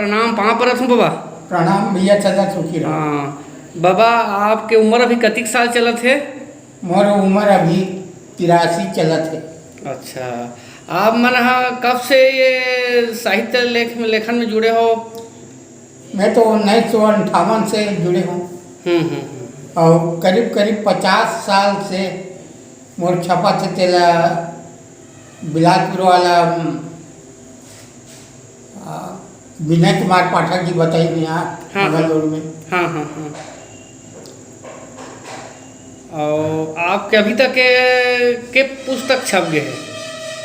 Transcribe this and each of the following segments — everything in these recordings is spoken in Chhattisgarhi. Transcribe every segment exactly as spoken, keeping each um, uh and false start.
प्रणाम, पाँव परत हूँ बाबा। प्रणाम भैया, सदा सुखी रहो। हाँ, बाबा, आपके उम्र अभी कतिक साल चलत हे? मोर उम्र अभी तिरासी चलत हे। अच्छा, आप मन ह कब से ये साहित्य लेख, लेखन में जुड़े हो? मैं तो उन्नीस सौ अंठावन से जुड़े हूँ। हम्म, हम्म, हम्म। और करीब करीब पचास साल से मोर छपा थे तेला बिलासपुर वाला, आ, विनय कुमार पाठक जी बताई यहाँ हाँ, बगल हाँ। रोड में। हाँ, हाँ, हाँ। और आपके अभी तक के, के पुस्तक छप गए हैं?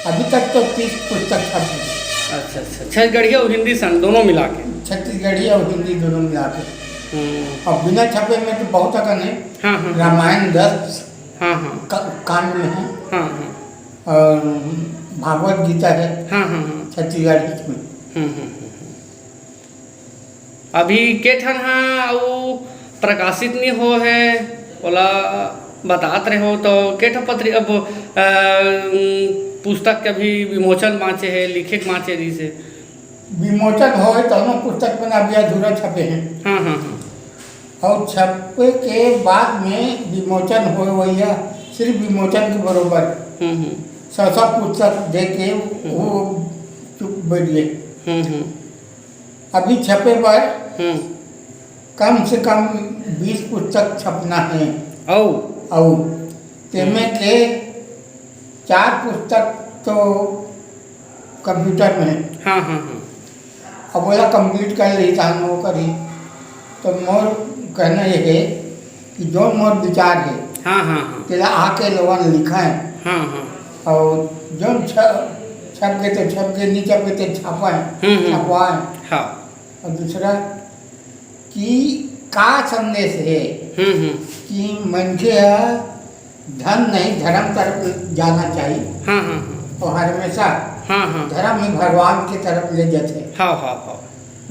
अभी तक तो तीस पुस्तक छप गए। अच्छा, अच्छा, छत्तीसगढ़ी और हिंदी संग दोनों मिला के? छत्तीसगढ़ी और हिंदी दोनों मिला के। हम्म। अब बिना छपे में तो बहुत अकन है। हाँ, हाँ। रामायण दस हाँ, हाँ। का-, कांड में है। हाँ, हाँ। और भागवत गीता है हाँ, हाँ, हाँ। छत्तीसगढ़ी में। हम्म, हम्म, हम्म, हम्म। अभी के ठन ह अउ प्रकाशित नहीं हो है, ओला बतात रहे हो तो के ठन पत्री अब, अ, पुस्तक के अभी विमोचन बाँचे है, लिखे के बाँचे रहिस है? विमोचन होए तहनो पुस्तक मन अभी अधूरा छपे हैं। हाँ, हाँ, हाँ। और छपे के बाद में विमोचन होए वही सिर्फ विमोचन के बरोबर हम्म, हम्म। सौ सौ पुस्तक दे के हम्म। वो चुप बैठ गए। हम्म, हम्म। अभी छपे बर हम्म। कम से कम बीस पुस्तक छपना है। अउ? अउ तेमे हम्म। के चार पुस्तक तो कंप्यूटर में है। हाँ, हाँ, हाँ। अब ओला कंप्लीट कर ली तहन वो करी। तो मोर कहना ये है कि जो मोर विचार है, हाँ, हाँ, हाँ। तेला आके लोगन लिखाएं। हाँ, हाँ। और जो छ-, छप के तो छप के, नहीं छप के तो छापाएं, हम्म, हम्म। छपवाएं। हाँ। और दूसरा कि का संदेश है हम्म, हम्म। कि मनखे ह धन नहीं धर्म तरफ जाना चाहिए। हाँ, हाँ, हाँ। और हमेशा हाँ, हाँ। धर्म ही भगवान के तरफ ले जाते हैं। हाँ, हाँ, हाँ।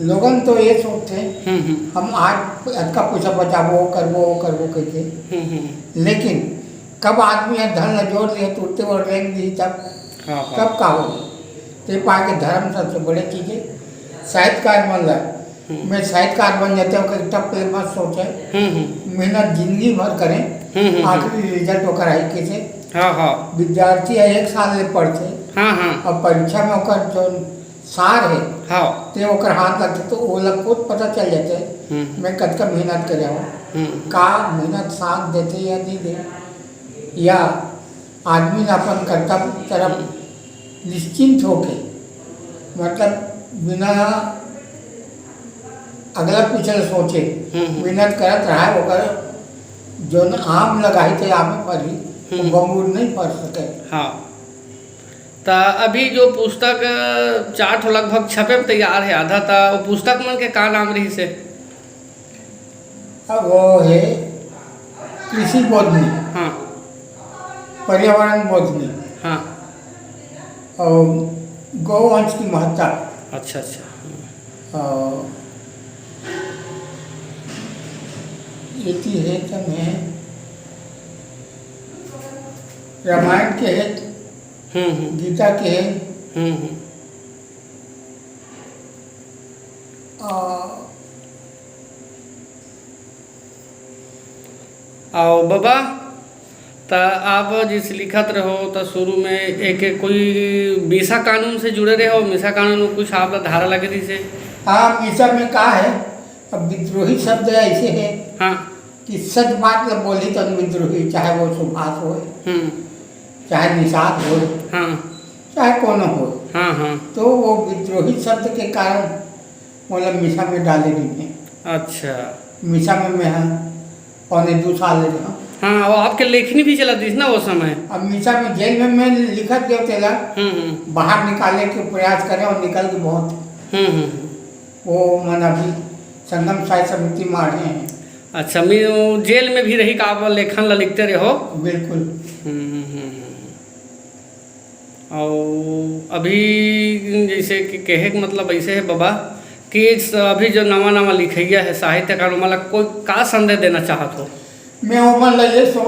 लोगन तो ये सोचते हैं, हम्म, हम्म। हम आज अतका पैसा बचाबो, वो करबो, वो करबो कह के। हम्म, हम्म। लेकिन कब आदमी ह धन ल जोर लिहे, तुरते वो रेंग दी, तब, हाँ, हाँ। तब का होही? ते पाए के धर्म सबसे बड़े चीज है। साहित्यकार मन ल, हम्म। मैं साहित्यकार बन जाते हो, कहीं टप ले मत सोचे। हम्म, हम्म। मेहनत जिंदगी भर करें, हम्म, हम्म, हम्म। आखिरी रिजल्ट ओकर आई कैसे? हाँ, हाँ। विद्यार्थी है, एक साल ले पढ़ते, हाँ, हाँ। अब परीक्षा में ओकर जो सार है, हाँ। ते ओकर हाथ लगते तो ओला खुद पता चल जाते, हम्म। मैं कतका मेहनत करे हूँ, हम्म। का मेहनत साथ देते या नहीं दे, या आदमी ला अपन कर्तव्य तरफ निश्चिंत होके, मतलब बिना अगला पिछला सोचे, हम्म, हम्म। मेहनत करत रहा, ओकर जोन आम लगाही ते आमे फरही, हम्म। बमूर नहीं फर सके। हाँ। त अभी जो पुस्तक, अ, चार ठो लगभग छपे में तैयार है आधा, त वो पुस्तक मन के का नाम रहिस हे? अब वो है कृषि बोधनी, हाँ। पर्यावरण बोधनी हाँ। और गौवंश की महत्ता। अच्छा, अच्छा। और एती है तब है रामायण के है, हम्म, हम्म। गीता के है। हम्म, हम्म। आ, अउ बबा, त आप जइसे लिखत रहो, त शुरू में एक, एक कोई मीसा कानून से जुड़े रहे हो, मीसा कानून में कुछ आप ला धारा लगे रहिस हे? हाँ, मीसा में का है, अब विद्रोही शब्द ऐसे है हाँ। कि सच बात ला बोली तो विद्रोही, चाहे वो सुभाष होए, हम्म। चाहे निषाद होए, हाँ। चाहे कोनो होए, हाँ, हाँ। तो वो विद्रोही शब्द के कारण मोला मीसा में डाले रहिन हे। अच्छा। मीसा में मैं ह पौने दू साल ले रहा। हाँ, वो आपके लेखनी भी चलत रहिस ना वो समय। अब मीसा में जेल में मैं लिखत गयो तेला हम्म, हम्म। बाहर निकाले के प्रयास करे और निकल के बहुत हम्म, हम्म, हम्म। वो मन अभी संगम साहित्य समिति में आ रहे हैं। अच्छा, मैं वो जेल में भी रही का आप लेखन ला लिखते रहो? बिल्कुल। हम्म, हम्म, हम्म, हम्म। अउ अभी जइसे कि कहे के मतलब अइसे हे बबा कि स-, अभी जो नवा नवा लिखइया हे, साहित्यकार, ओमन ला कोई का संदेश देना चाहत हो? मैं ओमन ला ये सो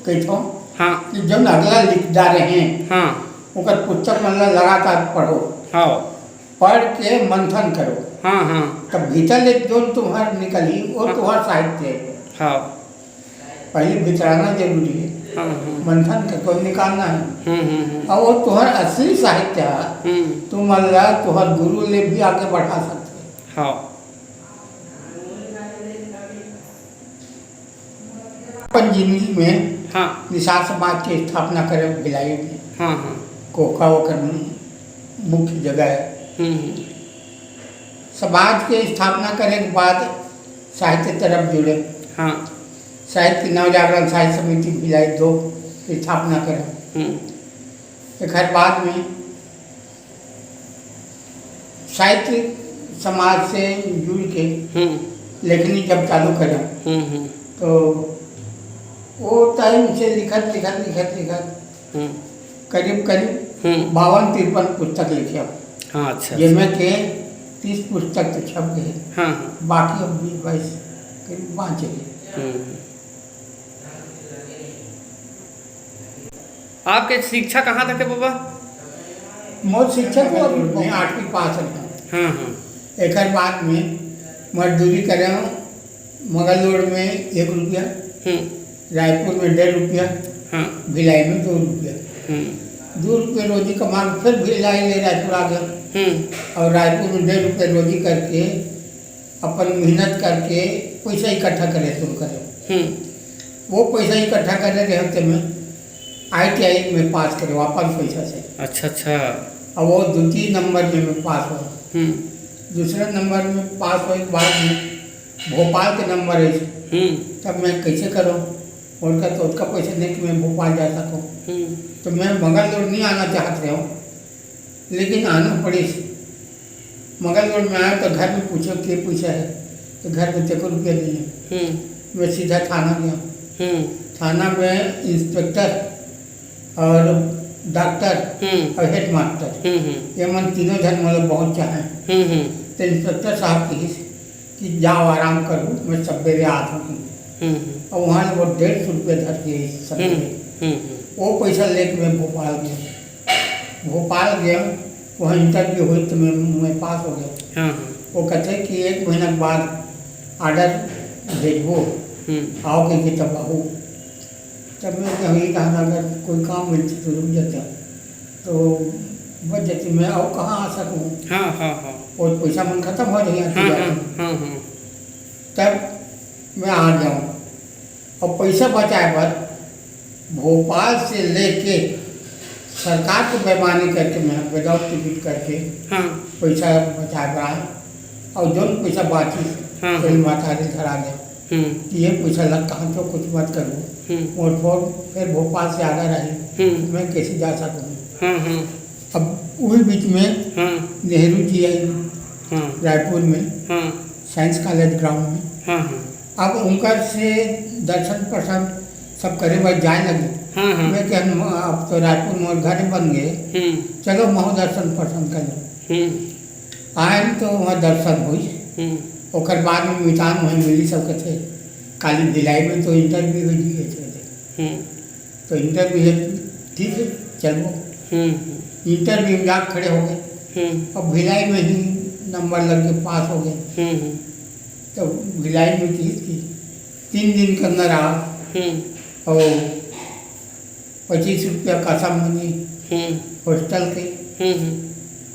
कहिथों हाँ। कि जउन अगला लिख डारे हे, हाँ। ओकर पुस्तक मन ला लगातार पढ़ो। हाँ। पढ़ के मंथन करो। हाँ, हाँ। तब भीतर ले जोन तुम्हार निकली, वो हाँ। तुम्हार साहित्य है। हाँ। पहले भीतराना जरूरी है। हाँ, हाँ। मंथन कर तो निकालना है। हम्म, हम्म, हम्म। और वो तुम्हार असली साहित्य है। हम्म। तुम अल्लाह, तुम्हार गुरु ले भी आगे बढ़ा सकते हैं। हाँ। अपन जिंदगी में हाँ। निषाद समाज के स्थापना करे भिलाई में। हाँ, हाँ। कोका ओकर मुख्य जगह है। हम्म, हम्म। समाज के स्थापना करे के बाद साहित्य तरफ जुड़े। हाँ। साहित्य नवजागरण साहित्य समिति भिलाई दो स्थापना करे। हम्म। एकर बाद में साहित्य समाज से जुड़ के हम्म। लेखनी जब चालू करे, हम्म, हम्म। तो वो टाइम से लिखत, लिखत, लिखत, लिखत हम्म। करीब, करीब हम्म। बावन तिरपन पुस्तक लिखे। हाँ, अच्छा, जेमे अच्छा। के तीस पुस्तक तो छप गए। हाँ, हाँ। बाकी अब बीस बाईस करीब बाँचे हे। हम्म। आपके शिक्षा कहाँ तक है, बाबा? मोर शिक्षा तो अब मैं आठवीं पास हूँ। हाँ, हाँ। एकर बाद में मजदूरी करे हूँ, मंगल रोड में एक रुपया, हम्म। रायपुर में डेढ़ रुपया, हाँ। भिलाई में दो रुपया। हम्म। दो रुपये रोजी कमा के फिर भिलाई ले रायपुर आ गया। हम्म। और रायपुर में डेढ़ रुपये रोजी करके, अपन मेहनत करके पैसा इकट्ठा करे शुरू करे। हम्म। वो पैसा इकट्ठा करे रहे, तेमे आई टी आई में पास करे, अपन पैसा से। अच्छा, अच्छा। अब वो द्वितीय नंबर में मैं पास हुआ। हम्म। दूसरे नंबर में पास होए के बाद में भोपाल के नंबर है, हम्म। तब मैं कैसे करूँ? उनका तो उनका पैसा नहीं कि मैं भोपाल जा सकूँ। हम्म। तो मैं मंगल रोड नहीं आना चाहत रहे हूँ, लेकिन आना पड़ीस। मंगल रोड में आया तो घर में पूछो के पैसा है, तो घर में तेको रुपया नहीं है। हम्म। मैं सीधा थाना गया। हम्म। थाना में इंस्पेक्टर और डॉक्टर हम्म। और हेडमास्टर, हम्म, हम्म। ये मन तीनों झन मोला बहुत चाहे। हम्म, हम्म। तो इंस्पेक्टर साहब कहिस कि जाओ आराम करो, मैं सवेरे आत हूँ। हम्म, हम्म। और वहाँ वो डेढ़ सौ रुपया धर के सवेरे। हम्म, हम्म, हम्म। वो पैसा लेके मैं भोपाल गया। भोपाल गया, वहाँ इंटरव्यू हुई तो मैं, मैं पास हो गया। हाँ, हाँ। वो कहते कि एक महीना के बाद ऑर्डर भेजबो, हम्म। आओ कह के तब आहू। तब मैं कहा, "ये कहा ना, अगर कोई काम मिलती तो रुक जाता, तो बच जाती, मैं और कहाँ आ सकूँ?" हाँ, हाँ, हाँ। और पैसा मन खत्म हो रही है। हाँ, हाँ, हाँ, हाँ। तब मैं आ जाऊँ। और पैसा बचाए बर भोपाल से लेके सरकार को बेईमानी करके मैं विदाउट टिकट करके हाँ। पैसा बचाए बर आए। और जो पैसा बाची हाँ, फिर हाँ। माता रे धरा गया हम्म। कि ये पैसा लग कहाँ तो कुछ मत करो। हम्म। और फोन फिर भोपाल से आ रहा है, हम्म। मैं कैसे जा सकूँ? हाँ, हाँ। अब वही बीच में हाँ। नेहरू जी आई हाँ। रायपुर में, हाँ। साइंस कॉलेज ग्राउंड में। हाँ, हाँ। अब उनकर से दर्शन प्रसन्न सब करे बर जाए लगे। हाँ, हाँ। मैं कहे, "अब तो रायपुर मोर घर बन गए, हम्म। चलो महू दर्शन प्रसन्न कर लो।" हम्म। आए तो वहाँ दर्शन हुई। हम्म। ओकर बाद में मितान वहीं मिली सब कथे, "काली भिलाई में तो इंटरव्यू हो जी।" हम्म। तो इंटरव्यू है, ठीक है, चलबो। हम्म। इंटरव्यू में जाके खड़े हो गए। हम्म। अब भिलाई में ही नंबर लग के पास हो गए। हम्म। तो भिलाई में की थी, तीन दिन के अंदर आ हम्म। और पच्चीस रुपया कासा मनी हम्म। हॉस्टल के, हम्म, हम्म।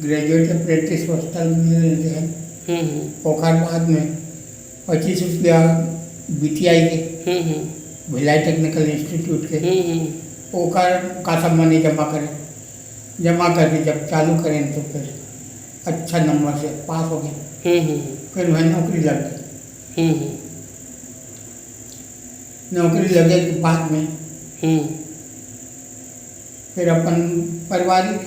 ग्रेजुएट अप्रेंटिस हॉस्टल में रहते हैं। हम्म, हम्म। ओकर बाद में पच्चीस रुपया बी टी आई के, हम्म, हम्म। भिलाई टेक्निकल इंस्टीट्यूट के, हम्म, हम्म। ओकर कासा मनी जमा करें, जमा करके जब चालू करें तो फिर अच्छा नंबर से पास हो गए। हम्म, हम्म, हम्म। फिर वहीं नौकरी लग गई। हम्म, हम्म। नौकरी लगे के बाद में हम्म। फिर अपन पारिवारिक,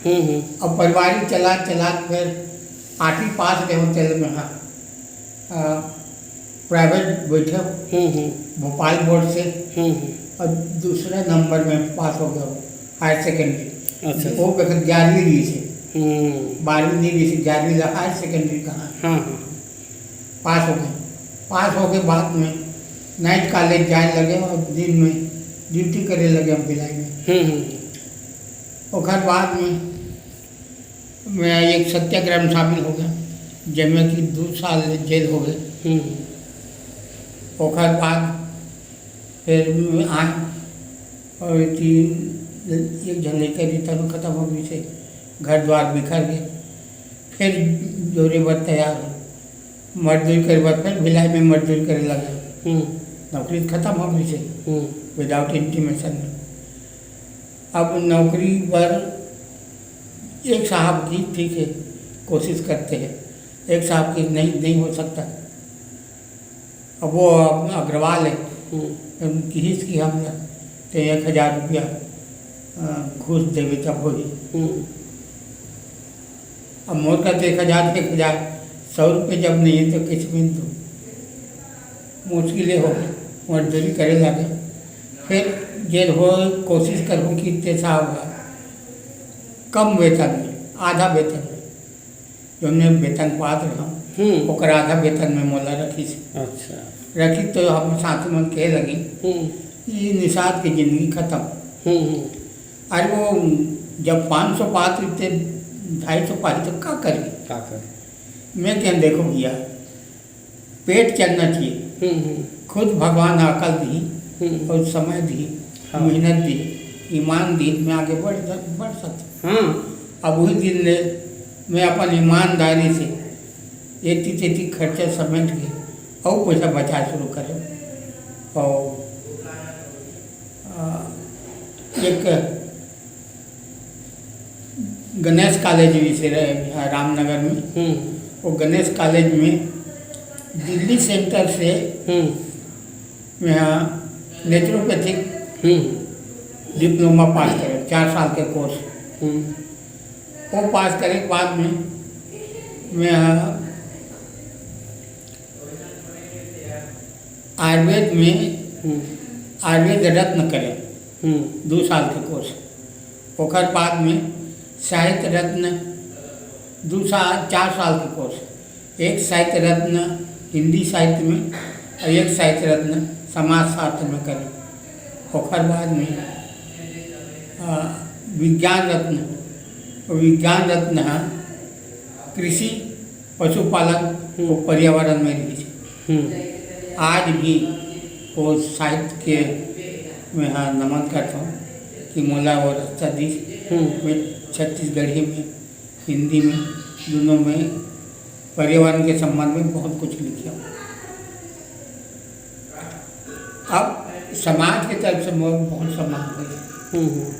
हम्म, हम्म। अब पारिवारिक चला, चला के फिर आठवीं पास रहे हो, चल में, हाँ, आ, प्राइवेट बैठे हो, हम्म, हम्म। भोपाल बोर्ड से, हम्म, हम्म। और दूसरे नंबर में पास हो गया हो, हायर सेकेंडरी। अच्छा। वो वक्त ग्यारहवीं रही से, हम्म। बारहवीं नहीं रही से, ग्यारहवीं ला हायर सेकेंडरी कहा। हाँ, हाँ। पास हो गए। पास होके बाद में नाइट कॉलेज जाए लगे और दिन में ड्यूटी करे लगे हम भिलाई में। हम्म, हम्म। ओकर बाद में मैं एक सत्याग्रह में शामिल हो गया, जेमे कि दू साल जेल हो गए। हम्म। ओकर बाद फिर आए और तीन, एक झन लइका रिहिस, तहूँ खतम हो गइस, घर द्वार बिखर गए। फिर जोरे बर तैयार हो, मजदूरी करे बर फिर भिलाई में मजदूरी करे लगे। हम्म। नौकरी खतम हो गइस, हम्म। Without intimation में। अब नौकरी बर एक साहब की ठीक है, कोशिश करते हैं, एक साहब की नहीं, नहीं हो सकता। अब वो अग्रवाल है, हम्म। उनकी हिच की हम ते एक हजार रुपया, अ, घूस देवे तब होही। हम्म। अब मोर का तो एक हजार, एक हजार, सौ रुपये जब नहीं है तो किस में तो मुश्किल हो, मजदूरी करे लगे। फिर जे हो कोशिश करूँ कि ते साहब कम वेतन में, आधा वेतन में, जो मैं वेतन पात रहा हूँ, हम्म। ओकर आधा वेतन में मोला रखिस। अच्छा। रखिस तो हम साथी मन कहे लगी हम्म। कि निषाद की जिंदगी खत्म। हम्म, हम्म। अरे वो जब पाँच सौ पात रहिथे, ढाई सौ पाही तो का करी? का करी? मैं कहेंव, देखो भैया, पेट चलना चाहिए। हम्म, हम्म। खुद भगवान अकल दिही हम्म। और समय दिही, हाँ। मेहनत दिही, ईमान दिही, मैं आगे बढ़, बढ़ सकता। हाँ। अब वही दिन ले मैं अपन ईमानदारी से एती तेती खर्चा समेट के अउ पैसा बचाए शुरू करेंव। और, अ, एक गणेश कॉलेज भी से रहे, यहाँ रामनगर में। हम्म। वो गणेश कॉलेज में दिल्ली सेंटर से हम्म। मैं यहाँ नेचुरोपैथिक हम्म। डिप्लोमा पास करे, चार साल के कोर्स। हम्म। वो पास करे के बाद में मैं यहाँ आयुर्वेद में हम्म। आयुर्वेद रत्न करे, हम्म। दू साल के कोर्स। ओकर बाद में साहित्य रत्न दू साल, चार साल के कोर्स। एक साहित्य रत्न हिंदी साहित्य में और एक साहित्य रत्न समाज शास्त्र में करे। ओकर बाद में, अ, विज्ञान रत्न, विज्ञान रत्न ह कृषि, पशुपालन हम्म। और पर्यावरण में रहिस। हम्म। आज भी वो साहित्य के मैं हाँ नमन करता हूँ कि मोला वो रास्ता दिस। हम्म। मैं छत्तीसगढ़ी में, हिंदी में, दोनों में पर्यावरण के संबंध में बहुत कुछ लिखे हूँ। अब समाज के तरफ से मोर बहुत सम्मान हुई। हम्म, हम्म।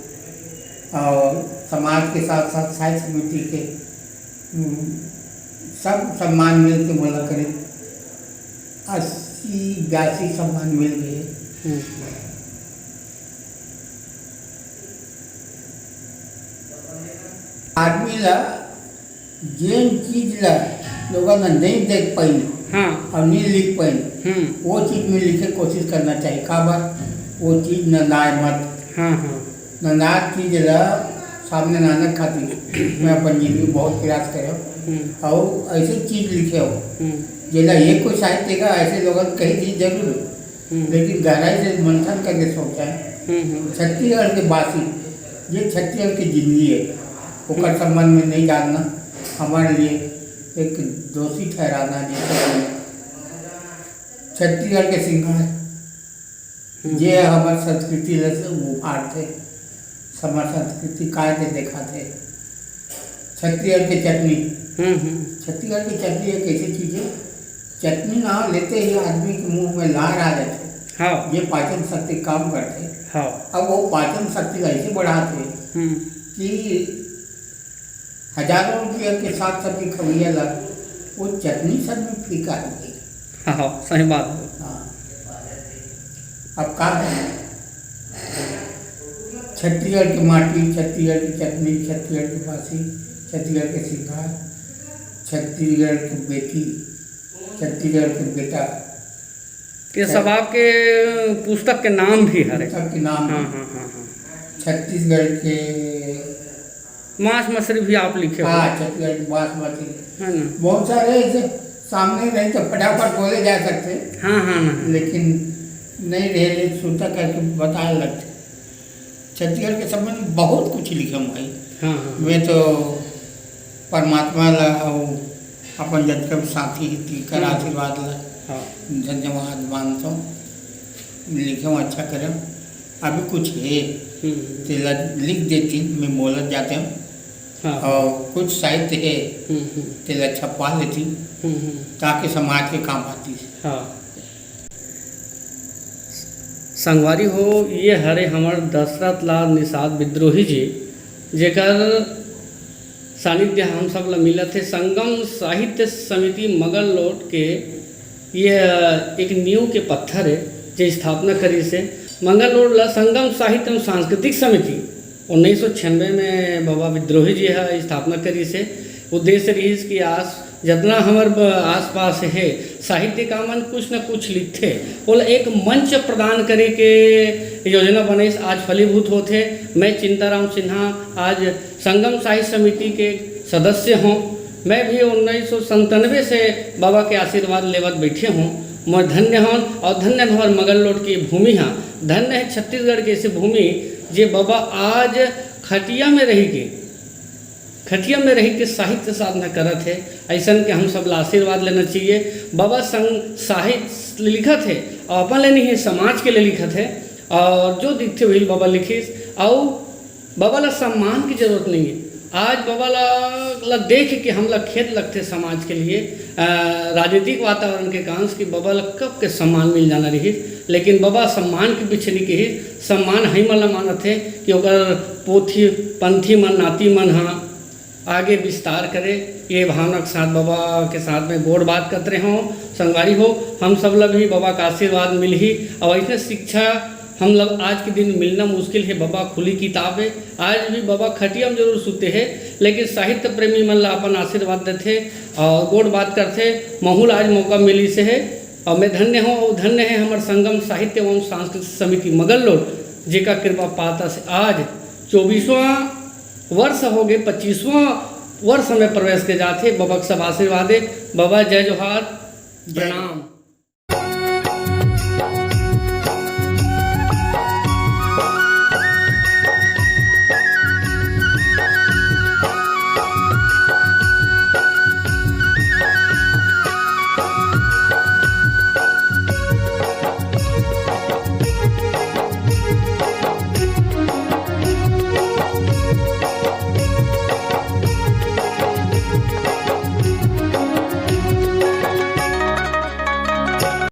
और समाज के साथ साथ साहित्य समिति के, हम्म, सब सम्मान मिल के मोला करीब अस्सी बयासी सम्मान मिल गए। हम्म। आदमी ला जेन चीज ला लोगन ह नइ देख पाइन हाँ। अउ नइ लिख पाइन, हम्म। वो चीज में लिखे कोशिश करना चाहिए। काबर? वो चीज नंदाय मत। हाँ, हाँ। नंदाय चीज ला सामने लाने खातिर मैं अपन जिंदगी बहुत प्रयास करे हम्म। अउ ऐसे चीज लिखे हो, हम्म। जेला ये कोई साहित्य का ऐसे लोगन कहीं चीज जरूर हो। हम्म। लेकिन गहराई से मंथन करके सोचा है। हम्म, हम्म। छत्तीसगढ़ के वासी, ये छत्तीसगढ़ की जिंदगी है, ओकर हम्म। संबंध में नहीं जानना हमारे लिए एक दोषी ठहराना, जैसे कि छत्तीसगढ़ के सिंगार, हम्म। ये हमारी संस्कृति ला उभारथे, हमारी संस्कृति काय के दिखाथे। छत्तीसगढ़ के चटनी। हम्म, हम्म। छत्तीसगढ़ के चटनी एक ऐसी चीज है, चटनी नाम लेते ही आदमी के मुंह में लार आ जाथे। हाँ। ये पाचन शक्ति काम करथे। हाँ। अब वो पाचन शक्ति ला ऐसे बढ़ाथे हम्म। कि हजारों रुपया के साग सब्जी खवैया ला वो चटनी सच में फीका हो गई। हाँ, हाँ, सही बात है। हाँ। अब का है? छत्तीसगढ़ की माटी, छत्तीसगढ़ की चटनी, छत्तीसगढ़ की बासी, छत्तीसगढ़ के सिंगार, छत्तीसगढ़ की बेटी, छत्तीसगढ़ के बेटा। ये सब आपके पुस्तक के नाम भी हरे। पुस्तक के नाम हाँ, भी। हाँ, हाँ, हाँ। छत्तीसगढ़ के मांस मछली भी आप लिखे हो। हाँ, छत्तीसगढ़ की मांस मछली। है ना? बहुत सारे ऐसे सामने नहीं तो फटाफट बोले जा सकते। हाँ, हाँ, ना। लेकिन नहीं रहे, सुनता करके बताने लगते। छत्तीसगढ़ के संबंध में बहुत कुछ लिखे हूँ भाई। हाँ, हाँ। मैं तो परमात्मा ला अउ अपन जतका भी साथी हे, तिकर हम्म। आशीर्वाद ला हाँ। धन्यवाद मानथों। लिखे हूँ, अच्छा करे। अभी कुछ हे, हम्म। तेला लिख देती, मैं बोलत जाते हूँ। हाँ। और कुछ साहित्य हे, हम्म, हम्म। तेला छपवा लेती, हम्म, हम्म। ताकि समाज के काम आती। हाँ। संगवारी हो, ये हरे हमर दशरथ लाल निषाद विद्रोही जी, जेकर सानिध्य हम सब ला मिलत हे संगम साहित्य समिति मंगललोड के। ये एक नींव के पत्थर हे, जे स्थापना करिस हे। मंगललोड ला संगम साहित्य एवं सांस्कृतिक समिति उन्नीस सौ छियानवे में बाबा विद्रोही जी ह स्थापना करिस हे। उद्देश्य रहिस कि आस, जतना हमर ब-, आसपास हे साहित्यकार मन कुछ न कुछ लिखथे, ओला एक मंच प्रदान करे के योजना बनइस, आज फलीभूत होथे। मैं चिंताराम सिन्हा आज संगम साहित्य समिति के सदस्य हों। मैं भी उन्नीस सौ संतानवे से बाबा के आशीर्वाद लेवत बइठे हों। मैं धन्य हों अउ धन्य हे हमर मंगललोड के भूमि हा, धन्य हे छत्तीसगढ़ के ऐसे भूमि, जे बाबा आज खटिया में रहि के, खटिया में रहि के साहित्य साधना करत हे। अइसन के हम सब ला आशीर्वाद लेना चाहिए। बाबा संग साहित्य लिखत हे अउ अपन ले नहीं हे, समाज के लिए लिखत हे, अउ जो दिखथे वही बाबा लिखिस। अउ बाबा ला सम्मान की जरूरत नहीं हे। आज बाबा ला, ला देख के हमला खेद लगथे समाज के लिए, अ, राजनीतिक वातावरण के कारण कि बाबा ला कब के सम्मान मिल जाना रहिस, लेकिन बाबा सम्मान के पीछे नहीं किहिस। सम्मान हई मन ला मानत हे कि ओकर पोथी, पंथी मन, नाती मन हा आगे विस्तार करे। ये भावना के साथ बाबा के साथ में गोठ बात करत रहे हों। संगवारी हो, हम सब ला भी बाबा का आशीर्वाद मिलही। अउ अइसने शिक्षा हम लोग आज के दिन मिलना मुश्किल हे। बाबा खुली किताब हे। आज भी बाबा खटिया में जरूर सुते हे, लेकिन साहित्य प्रेमी मन ला अपन आशीर्वाद देथे अउ गोठ बात करथे। महू ला आज मौका मिलिस हे अउ मैं धन्य हों अउ धन्य हे हमर संगम साहित्य एवं सांस्कृतिक समिति मंगललोड, जेकर कृपा पाता से आज चौबीसवाँ वर्ष हो गे, पच्चीसवाँ वर्ष में प्रवेश के जाथे। बाबा के सब आशीर्वाद हे। बाबा जय जोहार, जय प्रणाम।